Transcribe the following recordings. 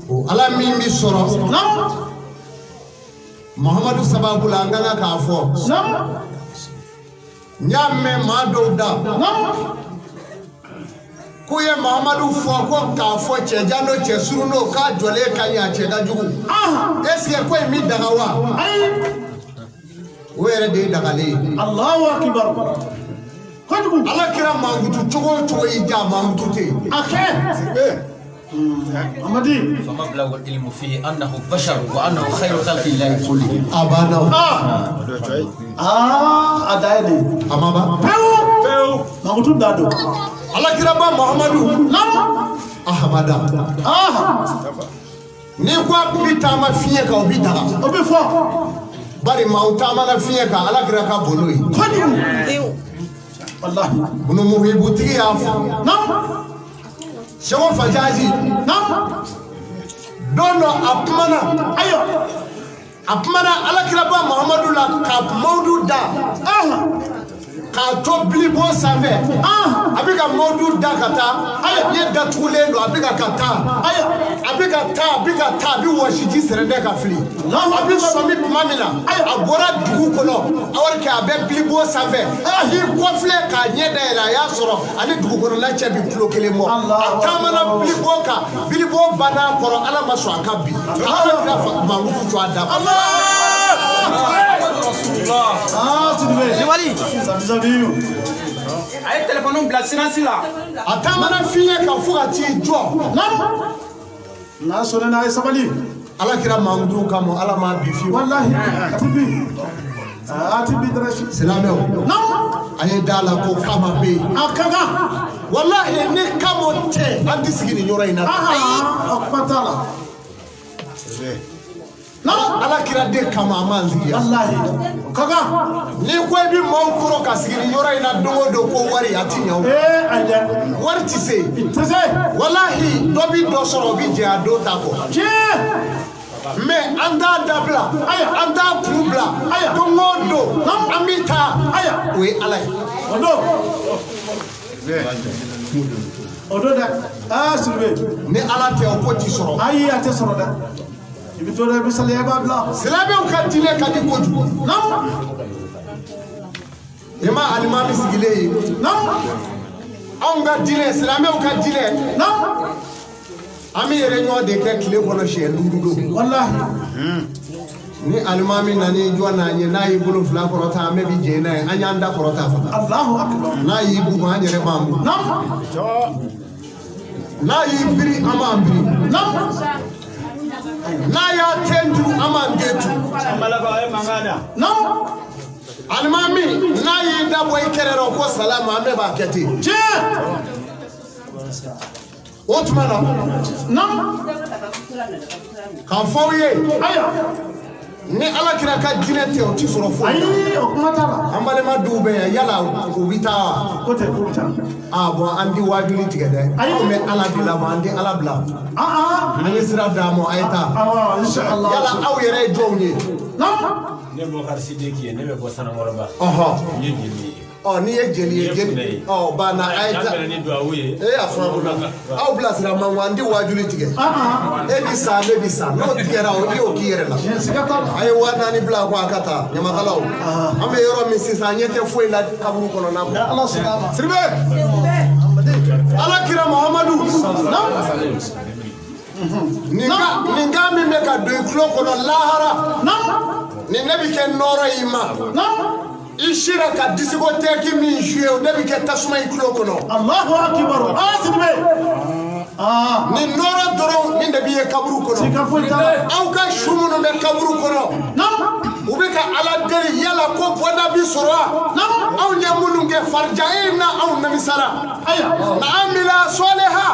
O Ala min bi sɔrɔ Muhamadu sababu la, an ka kan k'a fɔ. N y'a mɛn maa dɔw da k'u ye Mahamadu fɔ ko k'a fɔ cɛjan don, cɛ surun don, k'a jɔlen ka ɲi, a cɛ ka jugu. Est ce que ko in bi daga wa? O yɛrɛ de ye dagalen ye. Allahu akbar, kojugu. Ala kira mankutu cogo o cogo y'i diya, mankutu tɛ yen. A kɛ Amadi. فمبلغ العلم فيه أنه بشر وأنه خير خلق الله كلهم. A banna o. Aa, a da ye nin. A ma ban. Pewu, mankutu da don. Ala kiraba Muhamadu Ahamada, n'i ko a kun bɛ taama fiɲɛ kan, o bi daga. O bɛ fɔ. Bari maaw taamana fiɲɛ kan, ala kira ka bolo ye. Kojugu, walahi. Bunu muhibutigi y'a fɔ. Sɛko Fajaji, don dɔ a kumana. Ayiwa. A kumana alakiraba Muhamadu la ka mawudu da k'a to bilibon sanfɛ. A bɛ ka mawudu da ka taa, ɲɛ datugulen don, a bɛ ka taa. Ayiwa. A bɛ ka taa, a bɛ ka taa, a bɛ wɔsiji sɛrɛndɛ ka fili. A bɛ sɔmi tuma min na, a bɔra dugu kɔnɔ, a wari kɛ, a bɛ bilibon sanfɛ, a y'i kɔfilɛ k'a ɲɛ dayɛlɛ, a y'a sɔrɔ ani dugu kɔnɔna cɛ bi kulo kelen bɔ. A taamana bilibon kan, bilibon banna a kɔrɔ, Ala ma sɔn a ka bin ka Ala kira fa mankutu to a da. Aa, Sidibe. Wali. Sabi sabi. A ye telefɔni bila silence la. A taamana fiɲɛ kan fo ka t'i jɔ. N'a sɔnna n'a ye sabali. Ala kira mankutu kama, Ala m'a bi fiyewu. Walahi, a ti bi, a ti bi dɛrɛ. Silamɛw, a ye da la ko kama bɛ yen. A ka kan. Walahi, ni kamo tɛ, an tɛ sigi nin yɔrɔ in na. A kuma t'a la. Ala kira de kama an b'an sigi yan. Walahi, o ka kan. N'i ko i bɛ maaw kɔrɔ ka sigi nin yɔrɔ in na don o don ko wari, a ti ɲɛ o. Ee, ayi dɛ. Wari ti se. I tɛ se. Walahi, dɔ bi dɔ sɔrɔ, o bi jɛ a don ta kɔ. Tiɲɛ. Mais an t'a dabila, an t'a kun bila. Ayiwa. Don o don an bɛ taa. Ayiwa. O ye Ala ye. O don, o don dɛ, aa, Sidibe. Ni Ala tɛ, o ko ti sɔrɔ. Ayi, a tɛ sɔrɔ dɛ, i bɛ to dɛ, i bɛ saliya, i b'a bila. Silamɛw ka diinɛ ka di kojugu. I ma alimami sigilen ye. Anw ka diinɛ, silamɛw ka diinɛ, an bɛ yɛrɛ ɲɔgɔn de kɛ tile kɔnɔ siɲɛ 5 don. Walahi. Ni alimami nan'i jɔ n'a ye, n'a y'i bolo fila kɔrɔta, an bɛɛ bi jɛn n'a ye, an y'an da kɔrɔta fana. Allahu akbar. N'a y'i bugu, an yɛrɛ b'an bugu. N'a y'i biri, an b'an biri. N'a y'a ten turu, an b'an ten turu. Alimami n'a y'i dabɔ i kɛrɛ rɔ ko salamu, an bɛɛ b'a kɛ ten. Tiɲɛ. O tuma na, k'a fɔ aw ye, Ayiwa. ni Ala kira ka diinɛ tɛ, o ti sɔrɔ foyi la. Ayi, o kuma t'a la. An balima dɔw bɛ yan, yala u bɛ taa wa? Ko tɛ ko bɛ taa. Ah bon, an ti waajuli tigɛ dɛ. Ayi. Anw bɛ Ala de la, an tɛ Ala bila. An ye sira d'a ma, a ye taa. Awɔ, inshallah. Yala aw yɛrɛ ye jɔnw ye? Ne Bɔkari Sidiki ye, ne bɛ bɔ Sanankɔrɔba. N ye jeli ye. Ɔ, n'i ye jeli ye, N ye jeli funɛ ye. Ɔ, banna, a ye An taa. bɛnna ni duwawu ye. E y'a faamu na, aw bilasira man ko an tɛ waajuli tigɛ. E bi sa, ne bi sa, n'o tigɛra, o i y'o k'i yɛrɛ la. Siga t'a la. A ye 4000 bila ko a ka taa. Ɲamakalaw, an bɛ yɔrɔ min sisan, an ɲɛ tɛ foyi la kaburu kɔnɔna kɔ. Ala sɔnna a ma. Sidibe, Ala kira Muhamadu, nin kan min bɛ ka don i tulo kɔnɔ lahara, nin ne bɛ kɛ nɔɔrɔ y'i ma. I sira ka discothèque min joué, o de bɛ kɛ tasuma i tulo kɔnɔ. Allahu akbar, aa, Sidibe, aa. Nin nɔɔrɔ dɔrɔn, nin de b'i ye kaburu kɔnɔ. Siga foyi t'a la. Aw ka su minnu bɛ kaburu kɔnɔ, u bɛ ka Ala deli, yala ko bɔda bi sɔrɔ wa? Anw ye minnu kɛ farija e na, anw namisara. Ayiwa. Na amila sɔliha,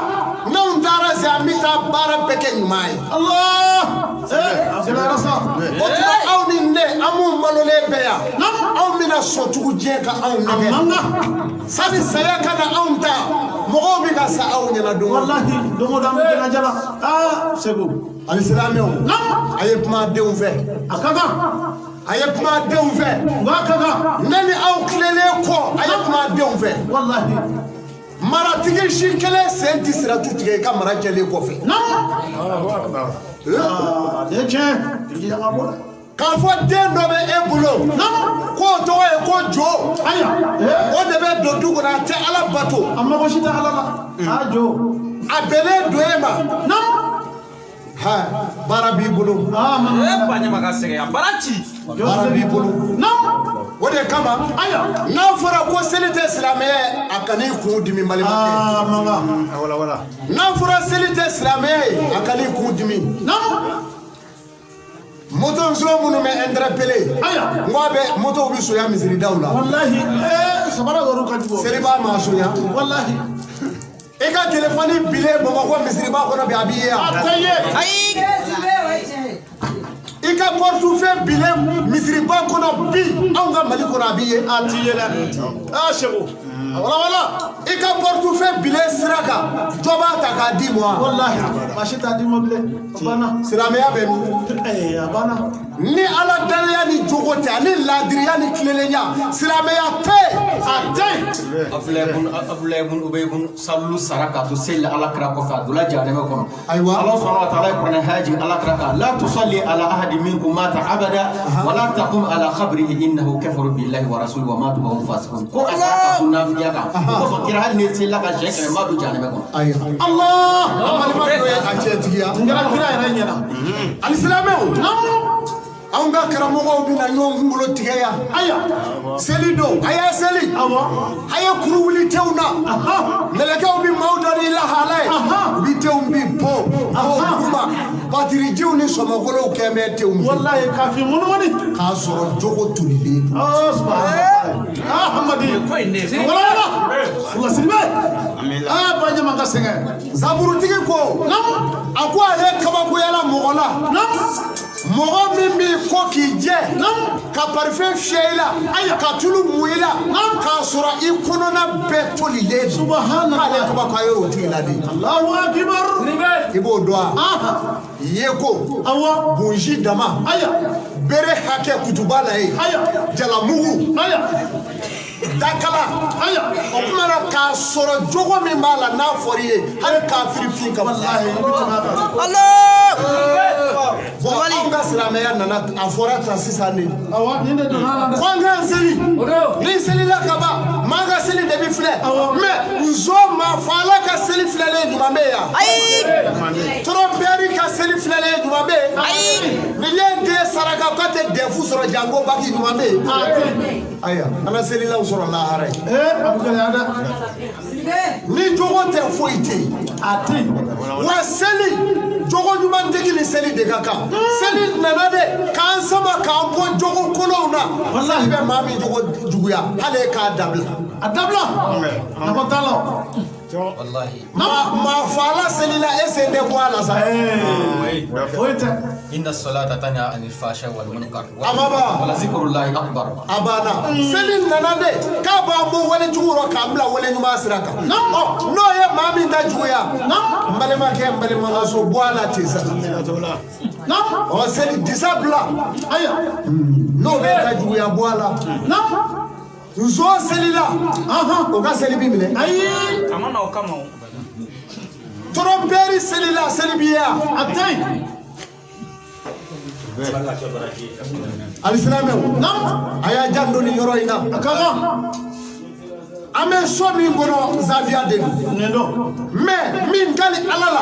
n'anw taara se, an bɛ taa baara bɛɛ kɛ ɲuman ye. Allah, ee, a gɛlɛyara sa. O tuma, aw ni ne, an m'u malolen bɛɛ yan, anw bɛna sɔn tugu diɲɛ ka anw nɛgɛ. Manga. Sani saya ka na anw ta, mɔgɔw bɛ ka sa aw ɲɛna don o don. Walahi, don o don an bɛ jɛnajɛ la, aa, Segu. Alisilamɛw, a ye kuma denw fɛ. A ka kan. A ye kuma denw fɛ. Nka a ka kan. Ne ni aw tilelen kɔ, a ye kuma denw fɛ. Walahi. Maratigi si kelen sen tɛ siratu tigɛ i ka mara jɛlen kɔfɛ. K'a fɔ den dɔ bɛ e bolo k'o tɔgɔ ye ko jo, o de bɛ don du kɔnɔ, a tɛ Ala bato. A mago si tɛ Ala la. A jo. A bɛnnen don e ma. Ha, baara b'i bolo. E ba ɲama ka sɛgɛn a baara ci. Baara b'i bolo. O de kama n'a fɔra ko seli tɛ silamɛya ye, a kan'i kun dimi balimakɛ. N'a fɔra seli tɛ silamɛya ye, a kan'i kun dimi. Moto nson minnu bɛ interpellé, n ko a bɛ motow bɛ sonya misiridaw la. Walahi, sabara yɔrɔ ka jugu. Seliba ma sonya. Walahi. I ka telefɔni bilen Bamakɔ misiriba kɔnɔ bi, a b'i ye yan. A tɛ ye. Ayi. I ka portefeuille bilen misiriba kɔnɔ bi, anw ka Mali kɔnɔ, a b'i ye. A ti ye dɛ. Aa Segu. A wala wala. I ka portefeuille bilen sira kan, dɔ b'a ta k'a d'i ma. Walahi. Maa si t'a d'i ma bilen. A banna. Silamɛya bɛ min? A banna. Ni Ala dannaya ni jogo tɛ, ani laadiriya ni tilelenya, silamɛya tɛ yen. A tɛ yen. Abdulayi ibn Ubay ibn Salulu sara k'a to seli la Ala kira kɔfɛ, a donna jahanama kɔnɔ. Ayiwa. Ala subhanahu wa ta'ala ye kuranɛ haya jigin Ala kira kan: la tusalli ala ahadin minkum mata abada wala taqum ala qabrihi innahu kafaru billahi wa rasulihi wa matu wa hum fasiqun. Ko a sara k'a to nafigiya kan. O kosɔn kira hali ni selila ka siɲɛ 100 ma don jahanama kɔnɔ. Ayiwa. Allah. An balima dɔ ye a tiɲɛtigiya. N kɛra kira yɛrɛ ɲɛna. Alisilamɛw, anw ka karamɔgɔw bɛna ɲɔgɔn kunkolo tigɛ yan. Ayiwa. Seli don, a y'a seli. Awɔ. A ye kuru wuli tew na. Mɛlɛkɛw bɛ maaw dɔ ni lahala ye. U bɛ tew bi bɔ bɔ duguma. Batirijiw ni sɔmɔkolow kɛ bɛ tew min. Walahi k'a fi munumuni. K'a sɔrɔ jogo tolilen don. Oh subhanallah. Ah Hamadi. Ko in ne. Wala wala. Wala Sidibe. Ah ba ɲama ka sɛgɛn. Zaburutigi ko, a ko ale kabakoyala mɔgɔ la. Mɔgɔ min b'i ko k'i jɛ, ka parifɛn fiyɛ i la, ka tulu mun i la, k'a sɔrɔ i kɔnɔna bɛɛ tolilen don. Subhanallah. K'ale kabako a ye o tigi la de. Allahu akbar. I b'o dɔn wa? Ah. Yeko, Awɔ. bonzi dama, Ayiwa. bere hakɛ kutuba la ye, Ayiwa. jalamugu, Ayiwa. dakala. Ayiwa. O tuma na k'a sɔrɔ jogo min b'a la n'a fɔr'i ye, hali kafiri fin ka Walahi i bɛ tɛmɛ a kan. Allah. Bon, anw ka silamɛya nana a fɔra tan sisan de. Awɔ nin de donna a la dɛ. Ko an k'an seli. Ni selila ka ban, maa ka seli de bɛ filɛ. Mais nson maa fɔ Ala ka seli filɛlen ɲuman bɛ yan. Ayi. Tɔrɔnpɛri ka seli filɛlen ɲuman bɛ yen. Ayi. Ni ye den saraka k'a tɛ dɛfu sɔrɔ janko baki ɲuman bɛ yen. A tɛ yen. Ayiwa, an ka selilaw sɔrɔ lahara ye. A bɛ gɛlɛya dɛ. Ni jogo tɛ foyi tɛ yen. A tɛ yen. Wa seli jogo ɲuman degi ni seli de ka kan. Seli nana de k'an sama k'an bɔ jogo kolonw na. Walahi bɛ maa min jogo juguya hali e k'a dabila. A dabila. Nafa t'a la. Wallahi. Maa fɔ Ala selila e sen tɛ bɔ a la sa. Foyi tɛ. Inna salata tanha anil fahsha wal munkar. Amaba. Wala zikrullahi akbar. A banna. Seli nana de k'a b'an bɔ wale jugu rɔ k'an bila wale ɲuman sira kan. Ɔ n'o ye maa min ta juguya, n balimakɛ, n balimamuso, bɔ a la ten sa. Ɔ seli disa bila. Ayiwa. N'o bɛ ta juguya, bɔ a la. Nson selila, o ka seli bi minɛ. Ayi. A ma na o kama o. Tɔrɔnpɛri selila, seli bi ye yan. A tɛ yen. Alisilamɛw, a y'a janto nin yɔrɔ in na. A ka kan. An bɛ so min kɔnɔ, zafiya de don. Nin don. Mais min kali Ala la,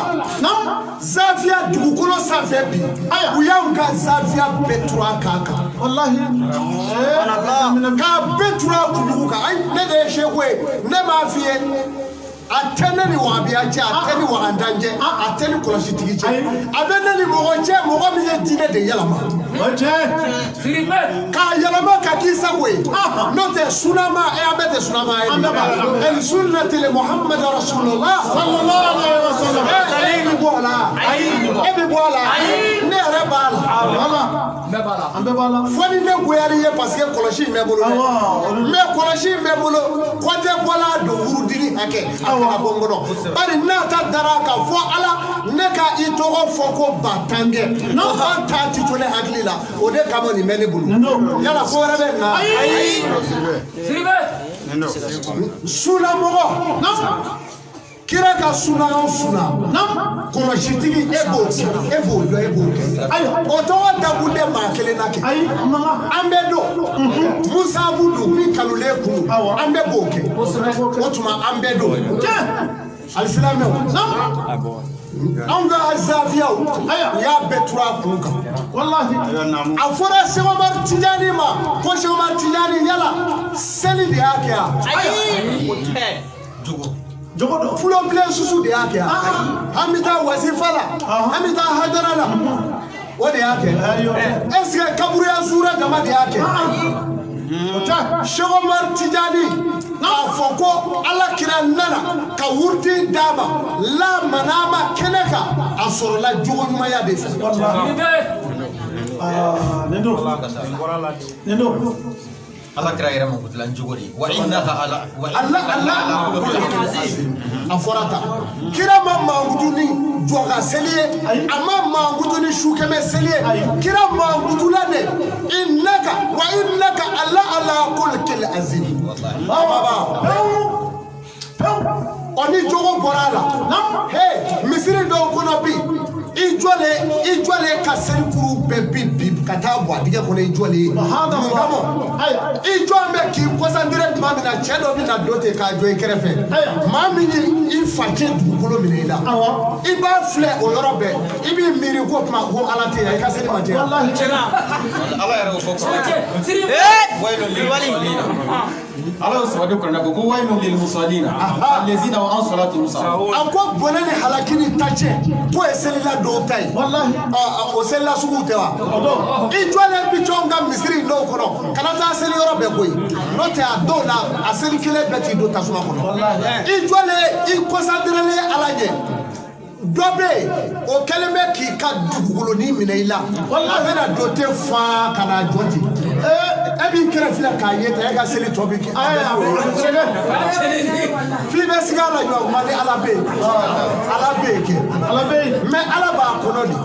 zafiya dugukolo sanfɛ bi, u y'anw ka zafiya bɛɛ turu a kan kan. Walahi. K'a bɛɛ turu a kundugu kan. Ayi, ne de ye seku ye, ne m'a f'i ye. A tɛ ne ni wahabiya cɛ, a tɛ ni wahantan cɛ, a tɛ ni kɔlɔsitigi cɛ, a bɛ ne ni mɔgɔ cɛ, mɔgɔ min ye diinɛ de yɛlɛma. O tiɲɛ. K'a yɛlɛma ka k'i sago ye. N'o tɛ sunama, an bɛɛ tɛ sunama ye. An bɛɛ b'a la. El sunnati li Muhammad rasulullah. Sallallahu alayhi wa sallam. E bɛ bɔ a la. E bɛ bɔ a la. Ne yɛrɛ b'a la. Wala. Bɛɛ b'a la. An An bɛɛ b'a la. Fo ni ne goyara i ye parce que kɔlɔsi in bɛ n bolo dɛ. Mais kɔlɔsi in bɛ n bolo, kɔntɛ bɔla a don wurudili hakɛ a kana bɔ n kɔnɔ. Bari n'a ta dara a kan fɔ Ala ne ka i tɔgɔ fɔ ko 10 000 kɛ. O 10 000 ti to ne hakili la, o de kama nin bɛ ne bolo. Yala ko wɛrɛ bɛ nin na? Ayi. Sunamɔgɔ. Kira ka suna o suna. Kɔlɔsitigi e b'o kɛ, e b'o dɔn, e b'o kɛ. O tɔgɔ dakun tɛ maa kelen na kɛ. Ayi, a man kan. An bɛ don musabu don min kanulen kun don, an bɛɛ b'o kɛ. O tuma an bɛɛ don. Alisilamɛw, anw ka zafiyaw, u y'a bɛɛ turu a kun kan. Walahi. A fɔra Sɛki Tijani ma ko Sɛki Tijani yala seli de y'a kɛ wa? Jogo dɔ. Fulobilen susu de y'a kɛ wa? An bɛ taa wasifa la, an bɛ taa hadara la, o de y'a kɛ. Est ce que kaburuya sura dama de y'a kɛ? O tɛ. Sɛki Umaru Tijani k'a fɔ ko Ala kira nana ka wurudi d'a ma la manama kɛnɛ kan, a sɔrɔla jogo ɲumanya de fɛ. Aa, nin don. Nin don. Ala kira yɛrɛ ma ko dilan cogo di wa innaka ala wa Allah Allah a fɔra tan, kira ma mankutu ni jɔka seli ye, a ma mankutu ni sukɛmɛ seli ye, kira mankutula de innaka wa innaka ala ala khuluqin azim. Baba, ɔ ni jogo bɔra a la, he misiri dɔw kɔnɔ bi, i jɔlen ka seli kuru bɛɛ bi ka taa bɔ a digɛ kɔnɔ, i jɔlen mun kama? I jɔn bɛ k'i concentré tuma min na, cɛ dɔ bɛ na don ten k'a jɔ i kɛrɛfɛ, maa min y'i facɛ dugukolo minɛ i la, i b'a filɛ o yɔrɔ bɛɛ, i b'i miiri ko tuma ko Ala tɛ yan, i ka seli ma jɛ. Ala yɛrɛ y'o fɔ kuranɛ. Ala y'o saba de kuranɛ ko waylun lil musallina allazina hum an salatihim sahun. A ko bɔnɛ ni halaki ni tacɛ k'o ye selila dɔw ta ye. O selila suguw tɛ wa? I jɔlen bi jɔn ka misiri dɔw kɔnɔ, kana taa seli yɔrɔ bɛɛ koyi, n'o tɛ a dɔw la a seli kelen bɛɛ t'i don tasuma kɔnɔ. I jɔlen, i kɔsanterelen Ala ɲɛ, dɔ bɛ yen o kɛlen bɛ k'i ka dugukolonin minɛ i la, a bɛna don ten faa ka n'a jɔ ten, e b'i kɛrɛ filɛ k'a ye tan, e ka seli tɔ bɛ kɛ. Fili bɛ sigi a la ɲɔ kuma ni Ala bɛ yen, Ala bɛ yen kɛ, Ala bɛ yen. Mais Ala b'a kɔnɔ de.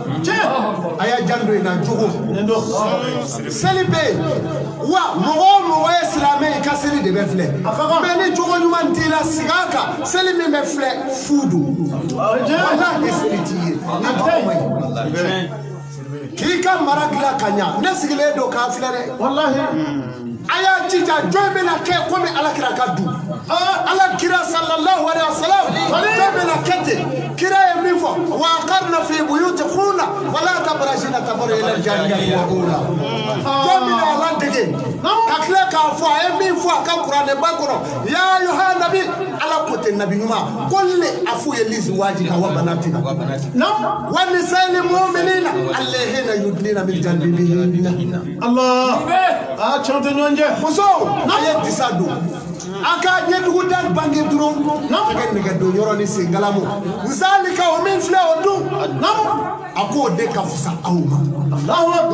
A y'a janto in na jogo. Nin don. Seli bɛ yen wa, mɔgɔ o mɔgɔ ye silamɛ ye, i ka seli de bɛ filɛ. Mais ni jogo ɲuman t'i la, sigi a kan, seli min bɛ filɛ fu don. Walahi seli t'i ye ni jogo ma ɲi. K'i ka mara dilan ka ɲa, ne sigilen don k'a filɛ dɛ. Walahi. A y'a jija, jɔn bɛna kɛ komi Ala kira ka du, Ala kira sallallahu alaihi wa sallam, jɔn bɛna kɛ ten? Kira ye min fɔ, wa qarna fi buyutikunna wala tabarajna tabarujal jahiliyyati wal ula. Jɔn bɛna Ala dege ka tila k'a fɔ a ye min fɔ a ka kuranɛba kɔnɔ, ya ayyuha nabi, Ala ko ten nabi ɲuman ko le a f'u ye lizi wajika wa banatika wa nisa'il mu'minina alladhina yudnina min jalbibihinna. Allah. Aa, tiɲɛ tɛ ɲɔgɔn jɛ. Musow, a ye disa don a ka ɲɛdugu da bange dɔrɔn, a kɛ nɛgɛdon yɔrɔ ni senkalamu nzalika o min filɛ o dun, a k'o de ka fisa aw ma.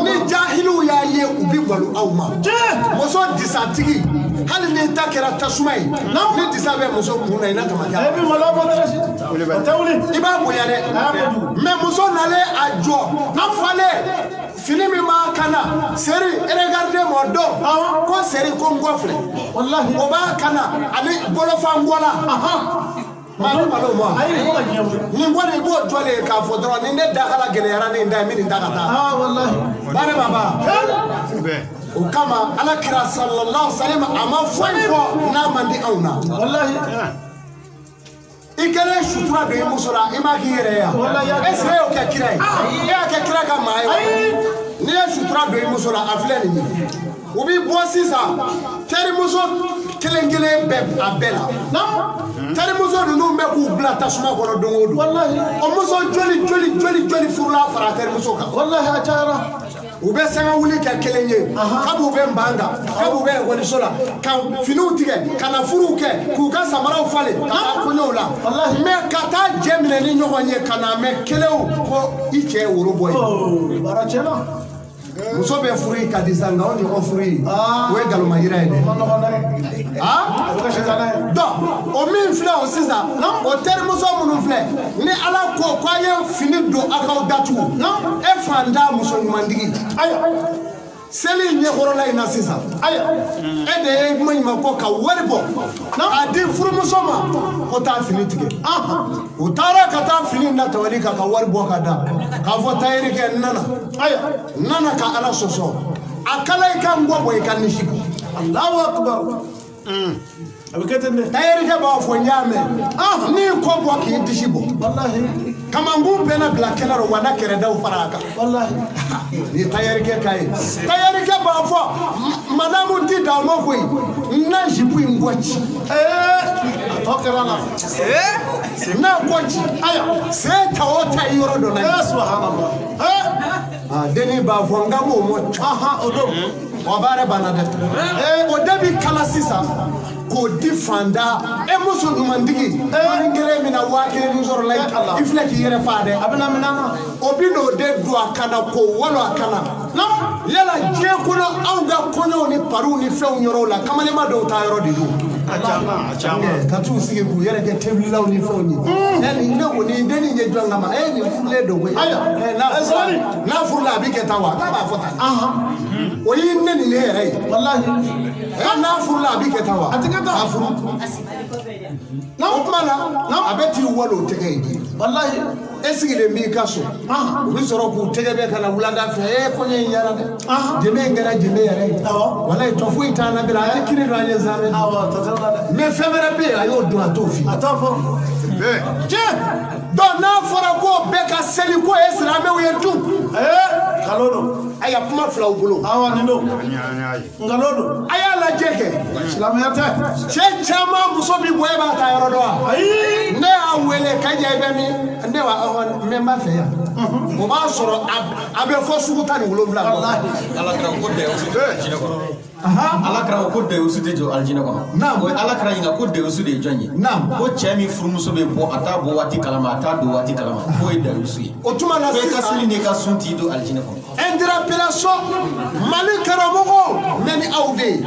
Ni jahiliw y'a ye, u bi malo aw ma. Muso disatigi, hali n'i ta kɛra tasuma ye, ni disa bɛ muso kun na, i n'a tama E bɛ malo bɔ dɛ. O tɛ wuli. i b'a bonya dɛ. Mais muso nalen a jɔ, a falen fini min b'a kan na, seri regarde mɔ dɔn ko seri ko n kɔ filɛ. Walahi. O b'a kan na ani bolofa ngɔla, maa bɛ malo ma. Ayi, fo ka diɲɛ wuli. Nin kɔni, i b'o jɔlen k'a fɔ dɔrɔn ni ne dakala gɛlɛyara, ni n da ye min nin ta ka taa. Aa, walahi. Bare baba, o kama Ala kira sallallahu alaihi wasallam a ma foyi fɔ n'a man di anw na. Walahi. I kɛlen sutura don i muso la, i m'a k'i yɛrɛ ye wa? Est ce que e y'o kɛ kira ye? E y'a kɛ kira ka maa ye wa? N'i ye sutura don i muso la, a filɛ nin ye, u b'i bɔ sisan terimuso kelen kelen bɛɛ a bɛɛ la, terimuso ninnu bɛ k'u bila tasuma kɔnɔ don o don. O muso joli joli joli joli furula fara terimuso kan? Walahi, a cayara. U bɛ sanga wuli kɛ kelen ye, kab'u bɛ nban kan, kab'u bɛ ekɔliso la, ka finiw tigɛ ka na furuw kɛ, k'u ka samaraw falen ka taa kɔɲɔw la, mais ka taa jɛ minɛ ni ɲɔgɔn ye ka na mɛn kelenw ko i cɛ ye woro bɔ ye. Oh, baara tiɲɛna. Muso bɛ furu ka di sa, nka o ɲɔgɔn furu o ye nkalonmayira ye dɛ. Donc o min filɛ o sisan, o terimuso minnu filɛ ni Ala ko k'a ye fini don aw k'aw datugu, e fantan muso ɲumantigi, seli ɲɛkɔrɔla in na sisan, e de ye maɲuman ko ka wari bɔ k'a di furumuso ma ko taa fini tigɛ. U taara ka taa fini da tabali kan ka wari bɔ ka da k'a fɔ tayɛrikɛ n nana, n nana ka Ala sɔsɔ, a kala i ka n kɔ bɔ i ka nisi bɔ. Allahu akbar. A bɛ kɛ ten dɛ. Tayɛrikɛ b'a fɔ n y'a mɛn, n'i kɔ bɔ k'i disi bɔ. Walahi. Kamankun bɛɛ na bila kɛnɛ rɔ wa na kɛrɛdaw fara a kan. Walahi. Ni tayɛrikɛ ka ye, tayɛrikɛ b'a fɔ madamu ti da o ma koyi, n na zipu in kɔ ci. A tɔ kɛra la. N'a kɔ ci, ayiwa sen ta o ta yɔrɔ dɔ la. Subhanallah. Denni b'a fɔ n ka m'o mɔ. O don. O baara banna dɛ. O de bi kala sisan k'o di fanda e muso ɲumantigi ni kelen min na 1000 ni sɔrɔ la, i filɛ k'i yɛrɛ fa dɛ. A bɛna minɛ na. O bi n'o de don a kan na k'o walo a kan na. Yala diɲɛ kɔnɔ anw ka kɔɲɔw ni pariw ni fɛnw yɔrɔw la, kamalenma dɔw taa yɔrɔ de don. Ka t'u sigi k'u yɛrɛ kɛ tebililaw ni fɛnw ye. Ne ko nin dennin ye jɔn kama? E nin furulen don koyi. N'a furula a bɛ kɛ tan wa? K'a b'a fɔ tan. O y'i nɛni ne yɛrɛ ye. Walahi. N'a furula a bɛ kɛ tan wa? A tɛ kɛ tan. A furu. O tuma na a bɛ t'i walo o tɛgɛ in. Walahi. E sigilen b'i ka so. U bɛ sɔrɔ k'u tɛgɛ bɛ ka na wulada fɛ. E kɔɲɔ in yara dɛ. Jɛnɛ in kɛra jɛnɛ yɛrɛ ye. Walayi tɔ foyi t'an na bilen. A ye kiri don an ye sa dɛ. Mais fɛn wɛrɛ bɛ yen, a y'o dun a t'o f'i ye. A t'a fɔ. Tiɲɛ. Donc n'a fɔra ko bɛɛ ka seli ko ye silamɛw ye dun. Nkalon don. Ayiwa kuma filaw bolo. Awɔ nin don. Nkalon don. A y'a lajɛ kɛ. Silamɛya tɛ. Cɛ caman muso bi bɔ e b'a ta yɔrɔ dɔn wa? Ayi. Ne y'a wele ka ja i bɛ min? Ne wa ɔhɔn n bɛ n b'a fɛ yan. O b'a sɔrɔ a bɛ fɔ sugu 17 kɔ. Ala kɛra ko dɛwusu tɛ alijinɛ kɔnɔ. Ala kɛra ko dɛwusu tɛ jɔ alijinɛ kɔnɔ. Naam. O ye Ala kɛra ɲininka ko dɛwusu de ye jɔn ye? Naam. Ko cɛ min furumuso bɛ bɔ a t'a bɔ waati kalama a t'a don waati kalama k'o ye dɛwusu ye. O tuma na Ko i ka sisan. seli n'i ka sun t'i don alijinɛ kɔnɔ. Interpellation Mali karamɔgɔw mɛ ni aw de ye.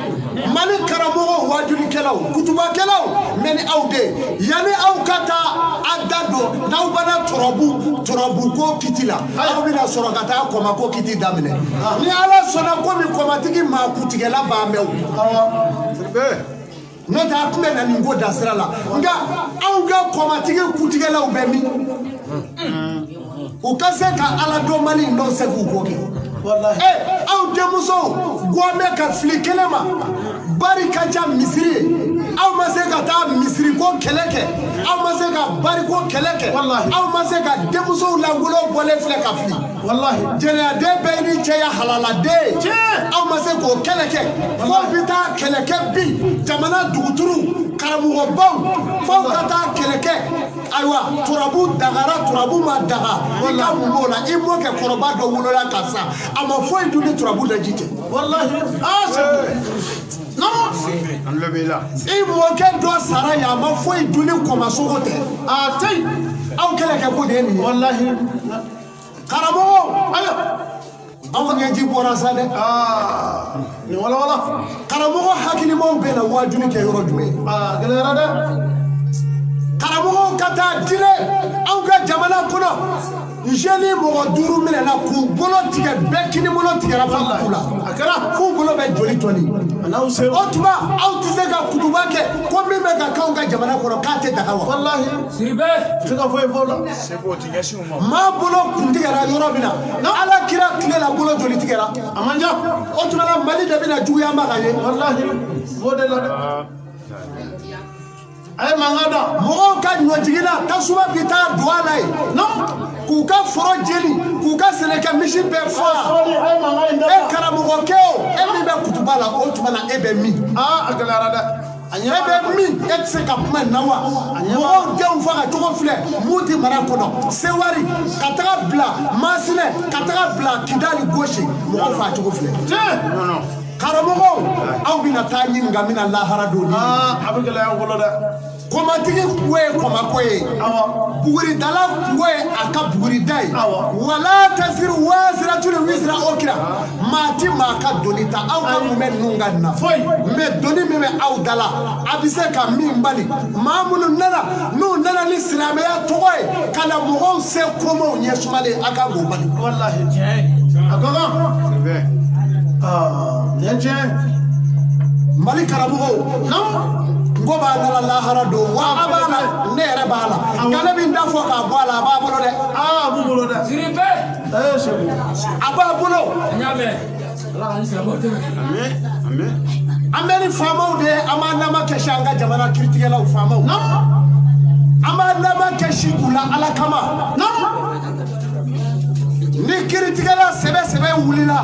Mali karamɔgɔw wajulikɛlaw kutubakɛlaw mɛ ni aw de ye. Yanni aw ka taa a da don n'aw bana turabu ko kiti la, aw bɛna sɔrɔ ka taa kɔmako kiti daminɛ. Ni Ala sɔnna komi kɔmatigi maa kutigɛla b'an mɛn o. N'o tɛ a tun bɛ na nin ko dasira la, nka anw ka kɔmatigi kutigɛlaw bɛ min? U ka se ka Ala dɔnbali in dɔw se k'u ko kɛ. Aw denmusow gɔn bɛ ka fili kɛnɛ ma, bari ka ca misiri ye. Aw ma se ka taa misiri ko kɛlɛ kɛ, aw ma se ka bariko kɛlɛ kɛ, aw ma se ka denmusow lankolon bɔlen filɛ ka fili. Walahi. Jɛnɛyaden bɛɛ ni cɛ ya halaladen. Aw ma se k'o kɛlɛ kɛ. F'aw bɛ taa kɛlɛ kɛ bi jamana duguturu karamɔgɔbaw, f'aw ka taa kɛlɛ kɛ. Ayiwa turabu dagara, turabu ma daga, i ka mun b'o la? I mɔkɛ kɔrɔba dɔ wolola ka sa, a ma foyi dun ni turabu daji tɛ. Walahi. I mɔkɛ dɔ sara yen, a ma foyi dun ni kɔmasogo tɛ. A tɛ yen. Aw kɛlɛ kɛ ko de ye nin ye. Walahi. Karamɔgɔw, ayiwa aw ɲɛji bɔra sa dɛ. Nin walawala. Karamɔgɔ hakilimaw bɛ na waajuli kɛ yɔrɔ jumɛn? Gɛlɛyara dɛ. Karamɔgɔw ka taa diinɛ anw ka jamana kɔnɔ. Jeune mɔgɔ 5 minɛna k'u bolo tigɛ, bɛɛ kini bolo tigɛra fo k'u la. A kɛra. F'u bolo bɛ joli tɔni. O tuma aw tɛ se ka kutuba kɛ ko min bɛ ka k'anw ka jamana kɔnɔ k'a tɛ daga wa? Walahi. Siribe. Tɛ ka foyi fɔ o la. Maa bolo kun tigɛra yɔrɔ min na, Ala kira tile la bolo joli tigɛra? A man ca. O tuma na Mali de bɛna juguya ma ka ye. Walahi. B'o de la dɛ. A ye mankan da. Mɔgɔw ka ɲɔjiginna tasuma bi taa don a la yen. K'u ka foro jeni, k'u ka sɛnɛkɛ misi bɛɛ faa. E karamɔgɔkɛ o, e min bɛ kutuba la, o tuma na e bɛ min? A gɛlɛyara dɛ. E bɛ min? E tɛ se ka kuma in na wa? Mɔgɔw denw faga cogo filɛ Moti mara kɔnɔ, Sewari ka taga bila Masinɛ, ka taga bila Kidali gosi, mɔgɔw faga cogo filɛ. Karamɔgɔw, aw bɛna taa ɲininka min na lahara don. A bɛ gɛlɛya aw bolo dɛ. Kɔmatigi kungo ye kɔmako ye. Buguridala kungo ye a ka bugurida ye. Wala tasiru wasiratu tajuli wisira okira maa ti maa ka doni ta aw ka mun bɛ ninnu ka na Foyi. Mais doni min bɛ aw da la a bɛ se ka min bali maa minnu nana n'u nana ni silamɛya tɔgɔ ye ka na mɔgɔw se komaw ɲɛ sumalen a kan k'o bali. Wallahi. A ka kan. Aa, nin ye tiɲɛ. Mali karamɔgɔw n ko b'a dala lahara don wa a b'a la ne yɛrɛ b'a la nka ne bɛ n da fɔ k'a bɔ a la a b'a bolo dɛ. Aa, a b'u bolo dɛ. Siribe. Ee, Seku. A b'a bolo. N y'a mɛn. Ala k'an ni silamɛw dɛmɛ. An bɛ ni faamaw de ye an b'an nama kɛsi an ka jamana kiritigɛlaw faamaw an b'an nama kɛsi u la Ala kama ni kiritigɛla sɛbɛ sɛbɛ wulila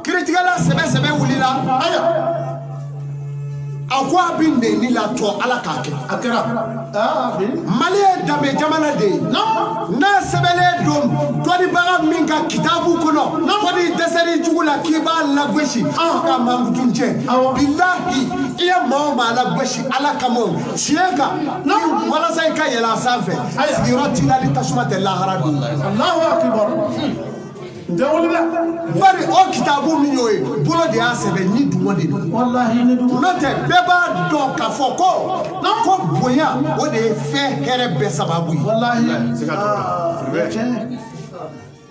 kiritigɛla sɛbɛ sɛbɛ wulila Ayiwa. a ko a bɛ nɛni la tɔ Ala k'a kɛ. A kɛra. Aa, bi. Mali ye danbe jamana de ye n'a sɛbɛnlen don dɔnnibaga min ka kitabu kɔnɔ ko n'i dɛsɛr'i jugu la k'i b'a lagosi ka mankutun cɛ bilahi i ye maa o maa lagosi Ala kama o tiɲɛ kan walasa i ka yɛlɛ a sanfɛ sigiyɔrɔ t'i la ni tasuma tɛ lahara don. Allahu akbar. N tɛ wuli dɛ. Bari o kitabu min y'o ye bolo de y'a sɛbɛn ni dungɔ de don. Wallahi ni dugu. N'o tɛ bɛɛ b'a dɔn k'a fɔ ko bonya o de ye fɛn hɛrɛ bɛɛ sababu ye. Wallahi. Aa, nin ye tiɲɛ.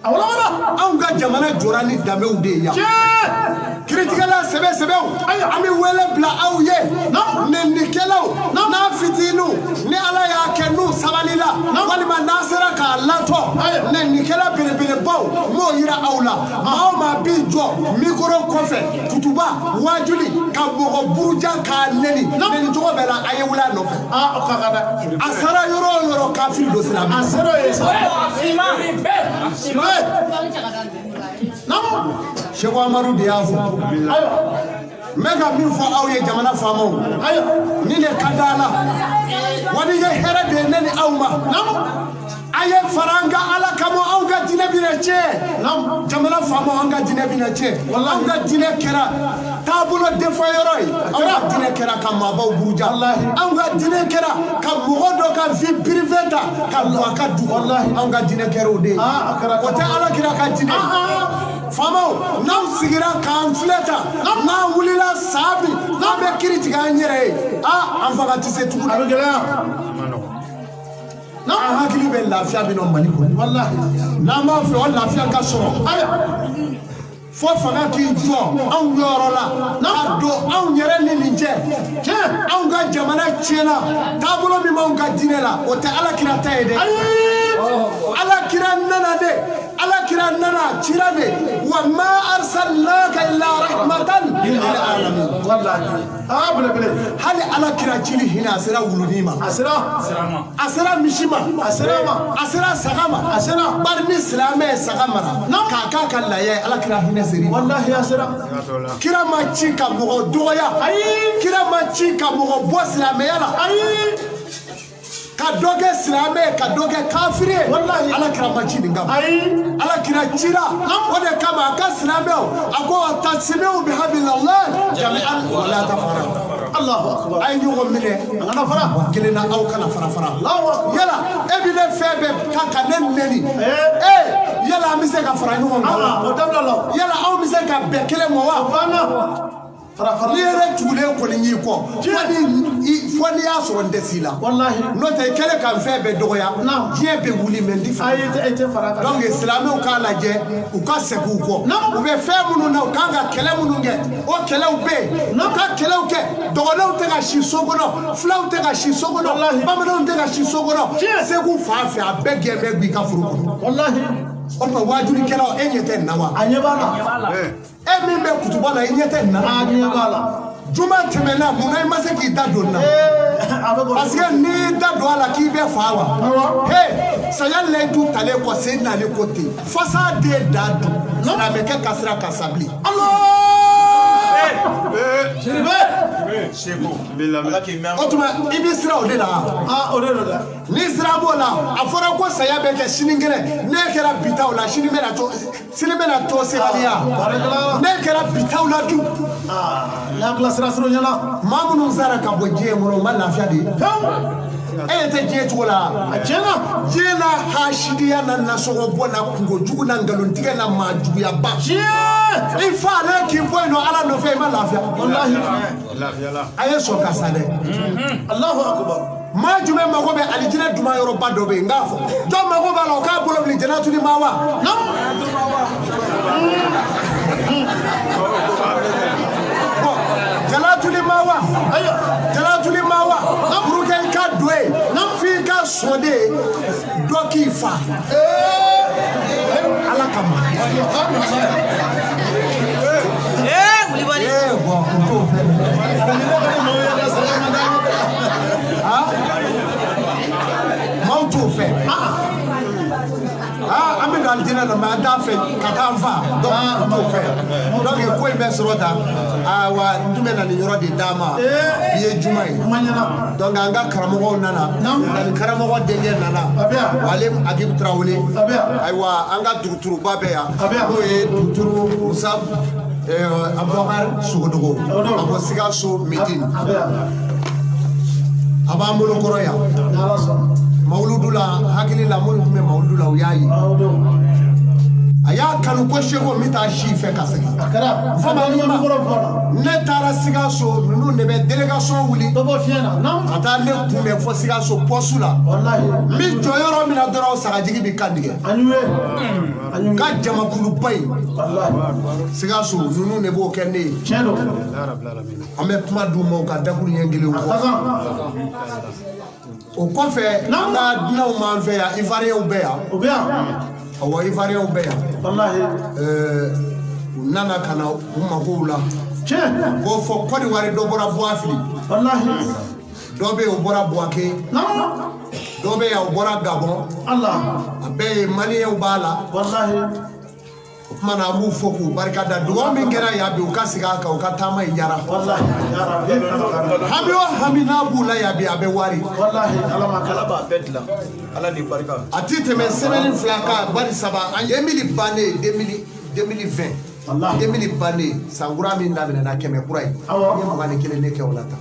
A wala wala. Anw ka jamana jɔra ni danbew de ye yan. Tiɲɛ. Kiritigɛla sɛbɛ sɛbɛw an bɛ wele bila aw ye nɛnikɛlaw n'a fitininw ni Ala y'a kɛ n'u sabalila walima n'a sera k'a latɔ nɛnikɛla belebelebaw n b'o yira aw la maa o maa b'i jɔ mikoro kɔfɛ kutuba wajuli ka mɔgɔ buruja k'a nɛni nɛni cogo bɛɛ la a ye wuli a nɔfɛ. Aa, o ka kan dɛ. A sara yɔrɔ o yɔrɔ kafiri don silamɛ. A sera yen sa. Siribe. Siribe. Naamu. Seko Amadu de y'a fɔ. Ayiwa. N bɛ ka min fɔ aw ye jamana faamaw. Ayiwa. Ni de ka d'a la wa ni ye hɛrɛ de ye ne ni aw ma. Naamu. A ye fara an ka Ala kama anw ka diinɛ bɛna tiɲɛ. Naamu. Jamana faamaw an ka diinɛ bɛna tiɲɛ. Anw ka diinɛ kɛra taabolo defa yɔrɔ ye. Anw ka diinɛ kɛra ka maabaw buruja. Walahi. Anw ka diinɛ kɛra ka mɔgɔ dɔ ka vie privée ta ka don a ka du kɔnɔ. Walahi. Anw ka diinɛ kɛra o de ye. Aa, a kɛra. O tɛ Ala kira ka diinɛ ye. Faamaw n'aw sigira k'an filɛ tan n'an wulila saa min n'an bɛ kiiri tigɛ an yɛrɛ ye aa an fanga tɛ se tuguni. A bɛ gɛlɛya. An hakili bɛ lafiya min na Mali kɔnɔ. Wallahi. N'an b'a fɛ o lafiya ka sɔrɔ. Ayiwa. Fo fanga k'i jɔ anw yɔrɔ la ka don anw yɛrɛ ni nin cɛ. Tiɲɛ. Anw ka jamana tiɲɛna taabolo min b'anw ka diinɛ la o tɛ Ala kira ta ye dɛ. Ayi. Ala kira nana de Ala kira nana cira de wa ma arsalnaka illa rahmatan lil alamin. Wallahi. Aa, belebele. Hali Ala kira cili hinɛ a sera wulunin ma. A sera. A sera misi ma. A sera ma. A sera saga ma. A sera. Bari ni silamɛ ye saga mara k'a k'a ka laya ye Ala kira hinɛ ser'i ma. Wallahi a sera. Kira ma ci ka mɔgɔ dɔgɔya. Ayi. Kira ma ci ka mɔgɔ bɔ silamɛya la. Ayi. Ka dɔ kɛ silamɛ ye ka dɔ kɛ kafiri ye. Walahi. Ala kira ma ci nin kama. Ayi. Ala kira cira o de kama a ka silamɛw a ko tasimew bi hablillahi jami'an wala tafarraqu. Allahu akbar. A ye ɲɔgɔn minɛ. An kana fara. Kelen na aw kana fara fara. Allahu akbar. Yala e bɛ ne fɛn bɛɛ ta ka ne nɛni. Ee. Yala an bɛ se ka fara ɲɔgɔn kan Aa, wa? o dabila la. Yala anw bɛ se ka bɛn kelen ma wa? Banna. Fara fara. N'i yɛrɛ tugulen kɔni y'i kɔ fo n'i y'a sɔrɔ n tɛ s'i la. Wallahi. N'o tɛ i kɛlen ka n fɛn bɛɛ dɔgɔya. Naam. Diɲɛ bɛ wuli mɛ n ti fɛ. Ayi, e tɛ fara kan. Donc silamɛw k'a lajɛ u ka segin u kɔ. Naam. U bɛ fɛn minnu na u kan ka kɛlɛ minnu kɛ o kɛlɛw bɛ yen. U ka kɛlɛw kɛ dɔgɔnɔw tɛ ka si so kɔnɔ fulaw tɛ ka si so kɔnɔ Walahi. bamananw tɛ ka si so kɔnɔ. Tiɲɛ. Segu fan fɛ a bɛɛ gɛn bɛ i ka foro kɔnɔ. Wallahi. O tuma waajulikɛlaw e ɲɛ tɛ nin na wa? A ɲɛ b'a la. E min bɛ kutuba la i ɲɛ tɛ nin na. A ɲɛ b'a la. Juma tɛmɛna munna i ma se k'i da don nin na? Ee, a bɛ bɔ. Parce que n'i y'i da don a la k'i bɛ fa wa? Awɔ. He saya layidu talen kɔ sen nalen ko ten fasa den da dun silamɛkɛ ka sira ka sabili. Allah. Siribe. O tuma i bɛ siran o de la wa? Aa, o de don dɛ. Ni sira b'o la a fɔra ko saya bɛ kɛ sinikɛnɛ ne kɛra bitaw la sini bɛna to sini bɛna to sebaliya Baarakɛla. ne kɛra bitaw la dun. Aa, n'a kila sira sɔrɔ ɲɛna. Maa minnu sara ka bɔ diɲɛ kɔnɔ u ma lafiya de ye. Pewu. E ɲɛ tɛ diɲɛ cogo la. A tiɲɛna. Diɲɛ na hasidiya na nasɔngɔ bɔ na kungo jugu na nkalontigɛ na maa juguyaba. Tiɲɛ. I fa ale k'i bɔ yen nɔ Ala nɔfɛ i ma lafiya. Walahi. A ye sɔn ka sa dɛ. Allahu akbar. Maa jumɛn mago bɛ alijinɛ duman yɔrɔba dɔ bɛ yen n k'a fɔ jɔn mago b'a la o k'a bolo fili jannatuli ma wa. Bɔn jannatuli ma wa. Jannatuli ma wa. Pour que i ka don yen f'i ka sɔn de dɔ k'i fa. Ala kama. Kulibali. Ee bɔn o t'o fɛ. Maaw t'o fɛ. An bɛ don alijinɛ la mɛ an t'a fɛ ka taa an fa donc an t'o fɛ donc ko in bɛ sɔrɔ tan ayiwa n tun bɛ na nin yɔrɔ de d'a ma bi ye juma ye donc an ka karamɔgɔw nana ani karamɔgɔ denkɛ nana ale Agib Tarawele ayiwa an ka duguturuba bɛ yan n'o ye duguturu Musa Abubakar Sogodogo ka bɔ Sikaso Medine a b'an bolo kɔrɔ yan. Mawuludu la hakili la minnu tun bɛ mawuludu la u y'a ye a y'a kanu ko seko n bɛ taa si fɛ ka segin ne taara Sikaso ninnu de bɛ délégation wuli ka taa ne kunbɛn fo Sikaso poste la n bɛ jɔ yɔrɔ min na dɔrɔn sagajigi bɛ kan tigɛ ka jamakuluba in Sikaso ninnu de b'o kɛ ne ye an bɛ kuma d'u ma u ka dakuru ɲɛ kelen fɔ. O kɔfɛ an ka dunanw b'an fɛ yan Ivoiriyɛnw bɛ yan awɔ Ivoiriyɛnw bɛ yan u nana ka na u magow la k'o fɔ Kɔdiwari dɔ bɔra Buwafili dɔ bɛ yen o bɔra Buwake dɔ bɛ yan o bɔra Gabɔn a bɛɛ ye Maliyɛnw b'a la o tuma na an b'u fo k'u barika da dugawu min kɛra yan bi u ka segin a kan u ka taama in diyara hami o hami n'a b'u la yan bi a bɛ wari a ti tɛmɛ semaine fila kan bari saba an 2000 bannen 2020 2000 bannen san kura min daminɛna kɛmɛ kura ye n ye 21 de kɛ o la tan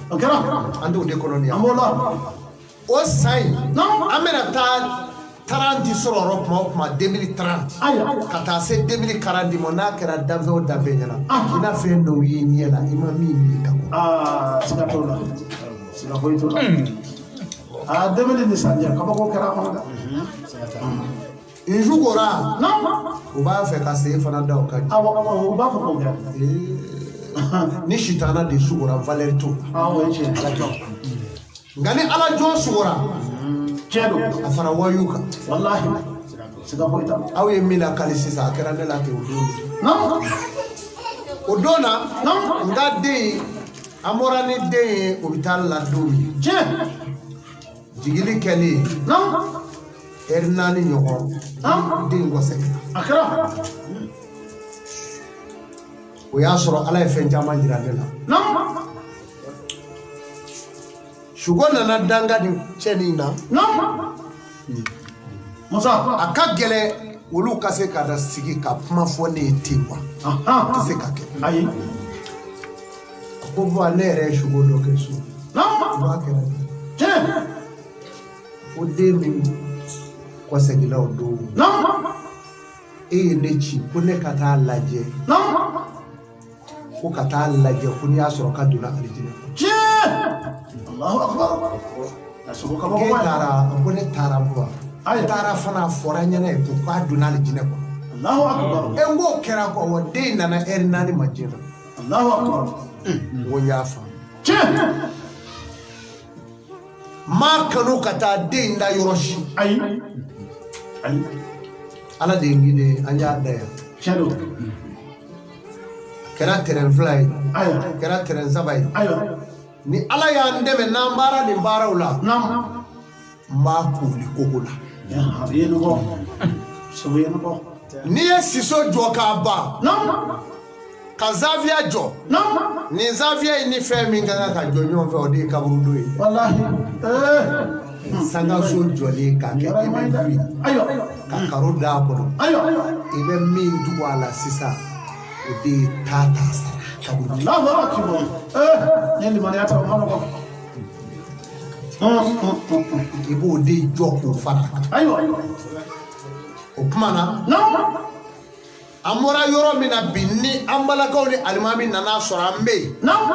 an t'o de kɔnɔ nin yan o san in an bɛna taa 30 sɔrɔ yɔrɔ kuma o kuma 2030 ka taa se 2040 ma n'a kɛra danfɛn o danfɛn ɲɛna i na fɛn dɔw ye ɲɛ la i ma min ye ka kɔrɔ. Siga t'o la siga foyi t'o la 2000 ni san jɛ kabako kɛra a kɔnɔ dɛ. N sukora u b'a fɛ ka sen fana da o kan. Awɔ u b'a fɔ k'o kɛ. Ni sitana de sukora valeur t'o la. Awɔ o ye tiɲɛ ye. Nka ni ala jɔn sugora tiɲɛ don a fara wayu kan. Walahi siga foyi t'a la. Aw ye min lakali sisan a kɛra ne la ten o don. O don na n ka den an bɔra ni den ye hôpital la don min. Tiɲɛ. Jigili kɛlen. Ɛri 4 ɲɔgɔn. Den kɔseginna. A kɛra. O y'a sɔrɔ ala ye fɛn caman jira ne la. Sugo nana danga ni cɛnin na. Musa. A ka gɛlɛn olu ka se ka na sigi ka kuma fɔ ne ye ten quoi. A tɛ se ka kɛ. Ayi. A ko bon ne yɛrɛ ye sugo dɔ kɛ so. B'a kɛra ten. Tiɲɛ. Ko den min kɔseginna o don. E ye ne ci ko ne ka taa lajɛ. Ko ka taa lajɛ ko n'i y'a sɔrɔ ka donna alijinɛ kɔnɔ. Tiɲɛ. Allahu akbar. K'e taara ko ne taara bɔ. A taara fana a fɔra n ɲɛna yen ko k'a donna alijinɛ kɔnɔ. Allahu akbar. E n k'o kɛra kɔ wa den nana ɛri 4 ma diɲɛ na. Allahu akbar. N ko n y'a faamu. Tiɲɛ. N m'a kanu ka taa den in da yɔrɔ si. Ayi. Ayi. Ala de ye n guidé an y'a da yan. Tiɲɛ don. Kɛra terrain 2 ye. Ayiwa. Kɛra terrain 3 ye. Ayiwa. Ni ala y'an dɛmɛ n'an baara nin baaraw la. N b'a koli kogo la. A bɛ yen bɔ. Sogo ye bɔ. N'i ye siso jɔ k'a ban. Ka zaviya jɔ. Nin zaviya in ni fɛn min ka kan ka jɔ ɲɔgɔn fɛ o de ye kaburudo ye. Walahi. Sangaso jɔlen k'a kɛ immeuble ye. Ayiwa. Ka karo d'a kɔnɔ. Ayiwa. I bɛ min tugu a la sisan o de ye taa ta sara kaburudo. Allahu akbar. Ne limaniya ta o ma nɔgɔn. I b'o de jɔ k'o fara a kan. Ayiwa. O tuma na, Naam. an bɔra yɔrɔ min na bi, ni an balakaw ni alimami nana sɔrɔ an bɛ yen. Naam.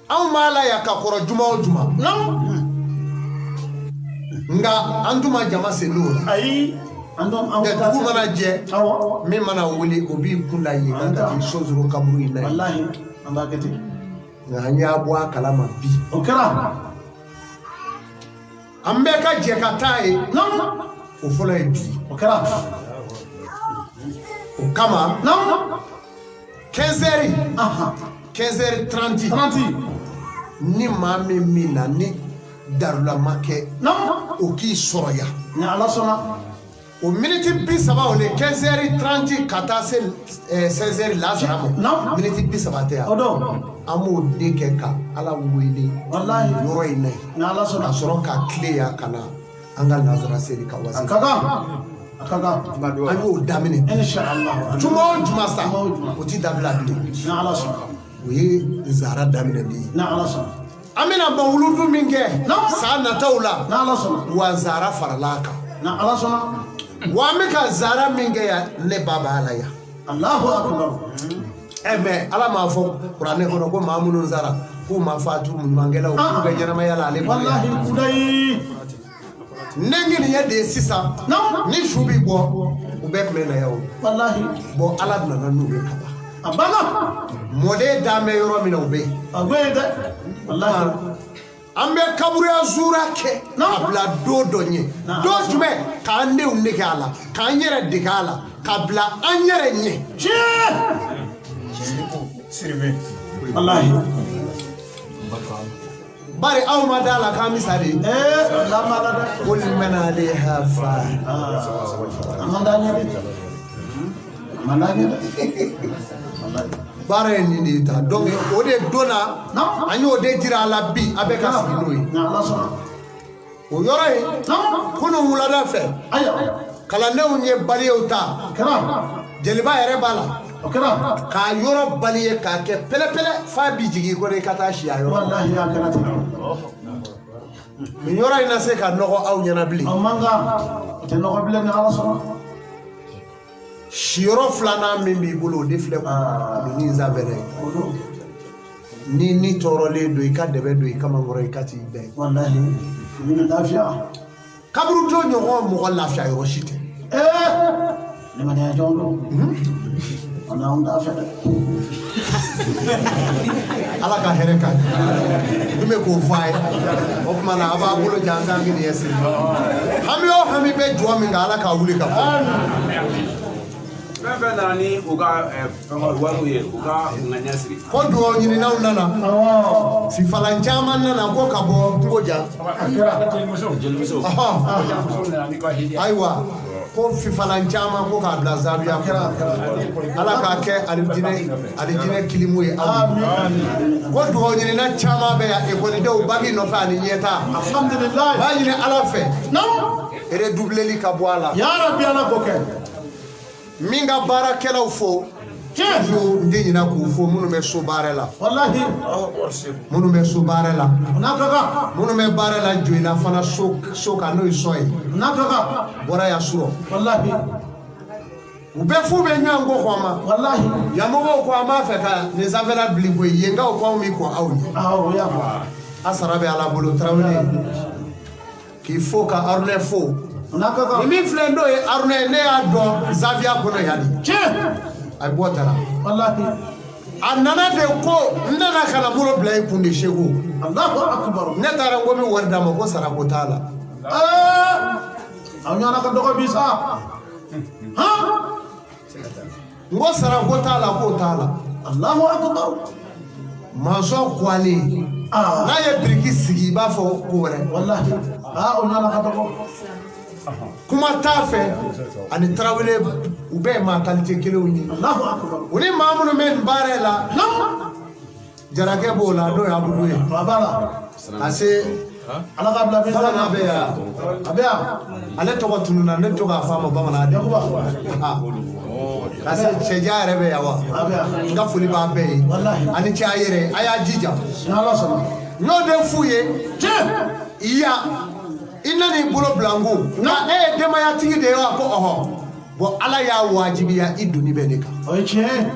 Anw b'a la yan ka kɔrɔ juma o juma. Naam. Nka an tun ma jama sen don o la. Ayi. An dɔn an Nka dugu mana jɛ, Awɔ. min mana wuli, o b'i kun da yen kan ka t'i sonsoro kaburu in na yen. Wallahi an b'a kɛ ten. Nka an y'a bɔ a kalama bi. O kɛra. An bɛɛ ka jɛ ka taa yen. Naam. O fɔlɔ ye bi. O kɛra. O kama, Naam. 15 heures, Aha. 15 heures 30, 30. ni maa min min na ni darula ma kɛ, Naam. o k'i sɔrɔ yan. Ni Ala sɔnna. O miniti 30, o le 15 heures 30 ka taa se 16 heures lasara ma. Naam. Miniti 30 tɛ O yan. don. An b'o de kɛ ka Ala wele Wallahi. yɔrɔ in na yen. Ni Ala Ka sɔnna. sɔrɔ ka tile yan ka na an ka lazara seli ka A wasi. ka kan. A ka kan. An y'o daminɛ. Inshallah. Juma o juma sa, Juma o juma. o ti dabila bilen. Ni Ala sɔnna. O ye zara daminɛ de ye. Ni Ala sɔnna. An bɛna mawuludu min kɛ Naam. san nataw la, Ni Ala sɔnna. wa zara farala a kan. Ni Ala sɔnna. Wa an bɛ ka zara min kɛ yan, ne ba b'a la yan. Allahu akbar. Ɛ mɛ Ala m'a fɔ kuranɛ kɔnɔ ko maa minnu sara k'u ma fatu ɲumankɛlaw, k'u bɛ ɲɛnamaya la ale bolo yan. Wallahi kudayi. Ne ŋaniya de ye sisan, Naam. ni su bi bɔ, u bɛɛ tun bɛ na yan o. Wallahi. Bɔn, Ala nana n'u ye ka ban. A banna. Mɔden dan bɛ yɔrɔ min na, o bɛ yen. A bɛ yen dɛ. Wallahi. An bɛ kaburuya zura kɛ Naam. ka bila don dɔ ɲɛ. Naam. Don jumɛn? K'an denw nege a la, k'an yɛrɛ dege a la, ka bila an yɛrɛ ɲɛ. Tiɲɛ. Wallahi. Bari aw ma da la k'an bɛ sa de. Eh, la ma la dɛ. Qul man alayha fan. A man d'an ye dɛ. A man d'an ye dɛ. Wallahi. Baara ye nin de ye tan. Donc o de donna, Naam. an y'o de jira a la bi, a bɛ ka sigi n'o ye. Ni Ala sɔnna. O yɔrɔ ye, Naam. kunun wulada fɛ, Ayiwa. kalandenw ye baliyew ta. O kɛra. Jeliba yɛrɛ b'a la O kɛra. k'a yɔrɔ baliye k'a kɛ pɛlɛpɛlɛ f'a bi jigin i kɔnɔ, i ka taa si a yɔrɔ. Wallahi a kɛra ten. Nin yɔrɔ in na se ka nɔgɔ aw ɲɛna bilen. O man kan. O tɛ nɔgɔ bilen ni Ala sɔnna. Siyɔrɔ filanan min b'i bolo, o de filɛ kuluni in sanfɛ dɛ. O don. Ni tɔɔrɔlen don, i ka dɛbɛ don i kamankɔrɔ, i ka t'i da yen. Wallahi. I bɛ lafiya. Kaburudo ɲɔgɔn mɔgɔ lafiya yɔrɔ si tɛ. Eh! Limaniya jɔn don. Wala anw t'a fɛ dɛ. Ala ka hɛrɛ ka ɲɛ. N bɛ k'o fɔ a ye. O tuma na, a b'a bolo jan kan k'i ɲɛ siri. Hami o hami bɛ jɔ min kan, Ala k'a wuli ka bɔ. Fɛn fɛn nana ni u ka fɛngɛ wariw ye, u ka ŋaniya siri. Ko dugawu ɲininaw nana. Awɔ. Fifalan caman nana ko ka bɔ kungo jan. A kɛra. Jelimuso jelimuso. Ɔhɔn. Muso nana ni ka hidi. Ayiwa, ko fifalan caman ko k'a bila zawiya kɔnɔ. Ala k'a kɛ alijinɛ kilimu ye aw ye. Amin. Ko dugawu ɲinina caman bɛ yan, ekɔlidenw baki nɔfɛ ani ɲɛta. Alhamdulillah. B'a ɲini Ala fɛ, Naam. redoubleli ka bɔ a la. Ya Rabbi Ala k'o kɛ. Min ka baarakɛlaw fo, Tiɲɛ. toujours n tɛ ɲinɛ k'u fo, minnu bɛ so baara la, Wallahi. minnu bɛ so baara la, O n'a ka kan. minnu bɛ baara la Joyila fana, so kan n'o ye sɔ ye. O n'a ka kan. Bɔra yan surɔ, Wallahi. u bɛɛ fu bɛ ɲɔgɔn kɔ kɔ ma. Wallahi. Yamɔgɔw ko an b'a fɛ ka nin sanfɛla bili koyi, yenkaw ko anw b'i kɔ aw ɲɛ. Awɔ, o y'a fɔ. A sara bɛ Ala bolo. Tarawele k'i fo ka Arunɛ fo. O n'a ka Ni kan. min filɛ n'o ye Arunɛ, ne y'a dɔn zawiya kɔnɔ yan de. Tiɲɛ. A bɔ taara. Wallahi. A nana de ko n nana ka na bolo bila i kun de, Segu. Allahu akbar. Ne taara n ko n bɛ wari d'a ma, ko sarako t'a la. Eh! Aw ɲɔgɔnna ka dɔgɔ bi sa. Han? N ko sarako t'a la, k'o t'a la. Allahu akbar. Mansɔn kuwalen, Ah. n'a ye biriki sigi, i b'a fɔ ko wɛrɛ. Wallahi. Ah, o ɲɔgɔnna ka dɔgɔ. Kuma t'a fɛ ani Tarawele, u bɛɛ ye maa qualité kelenw ye. Allahu akbar. U ni maa minnu bɛ nin baara in la, Naam. Jarakɛ b'o la, n'o ye Abudu ye. A b'a la. Ka se Ala k'a bila min bamanan bɛ yan. A bɛ yan. Ale tɔgɔ tununna, ne bɛ to k'a fɔ a ma bamanan de. Yakuba. Ah. Ka se cɛja yɛrɛ bɛ yan wa. A bɛ yan. N ka foli b'a bɛɛ ye. Walahi. Ani cɛ a yɛrɛ, a y'a jija. Ni Ala sɔnna. N y'o de f'u ye. Tiɲɛ. Ya i nan'i bolo bila n kun, nka e ye denbayatigi de ye wa? Ko ɔhɔ. Bon, Ala y'a wajibiya, i doni bɛ ne kan. O ye tiɲɛ ye.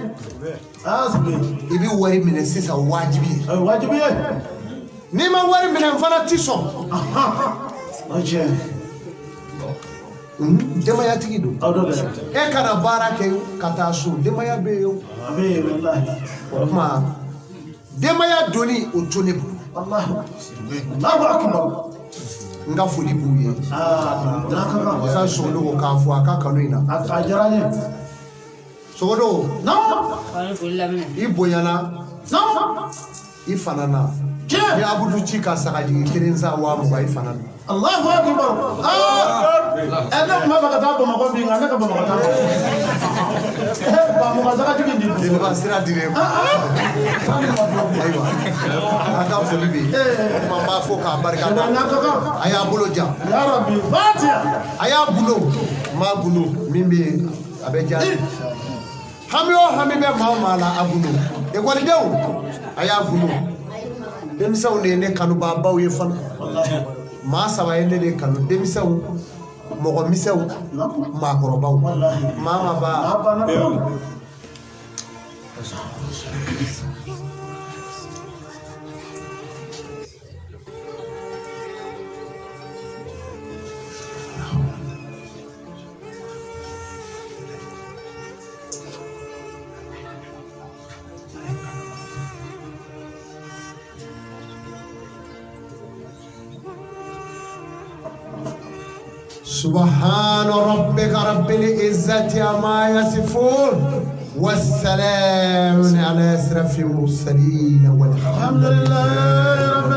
Aa, Sidibe. I bɛ wari minɛ sisan, wajibi ye. O ye wajibi ye. N'i ma wari minɛ, n fana ti sɔn. O ye tiɲɛ ye. Denbayatigi don. Aw dɔ bɛ. E kana baara kɛ ka taa so, denbaya bɛ yen o. A bɛ yen, walahi. O tuma, denbaya doni, o to ne bolo. Walahi. Allahu akbar. N ka foli b'u ye. Aa, n'a ka kan. Wasa Sogodogo k'a fɔ a ka kanu in na. A diyara n ye. Sogodogo. Naamu. I bonyana. Naamu. I fana na. Tiɲɛ. Ni Abudu ci ka sagajigi kelen san 20,000, i fana na. Allahu akbar. Aa, ɛ, ne tun b'a fɛ ka taa Bamakɔ bi, nka ne ka Bamakɔ taa. Bamakɔ sagatigi di. Jeliba sira dir'e ma. Ayiwa, a ka foli bɛ yen. O tuma, n b'a fɔ k'a barika da. N'a ka kan. A y'a bolo jan. Ya Rabbi, Fatiha. A y'a gundo, n b'a gundo min bɛ yen, a bɛ diya. Hami o hami bɛ maa o maa la, a gundo. Ekɔlidenw, a y'a gundo. Denmisɛnw de ye ne kanubaabaw ye fana. Maa saba ye ne de kanu: denmisɛnw, mɔgɔ misɛnw, maakɔrɔbaw. Maa ma ba. A banna pewu. سبحان ربك رب العزة عما يصفون، والسلام على أشرف المرسلين، والحمد الحمد لله رب العالمين.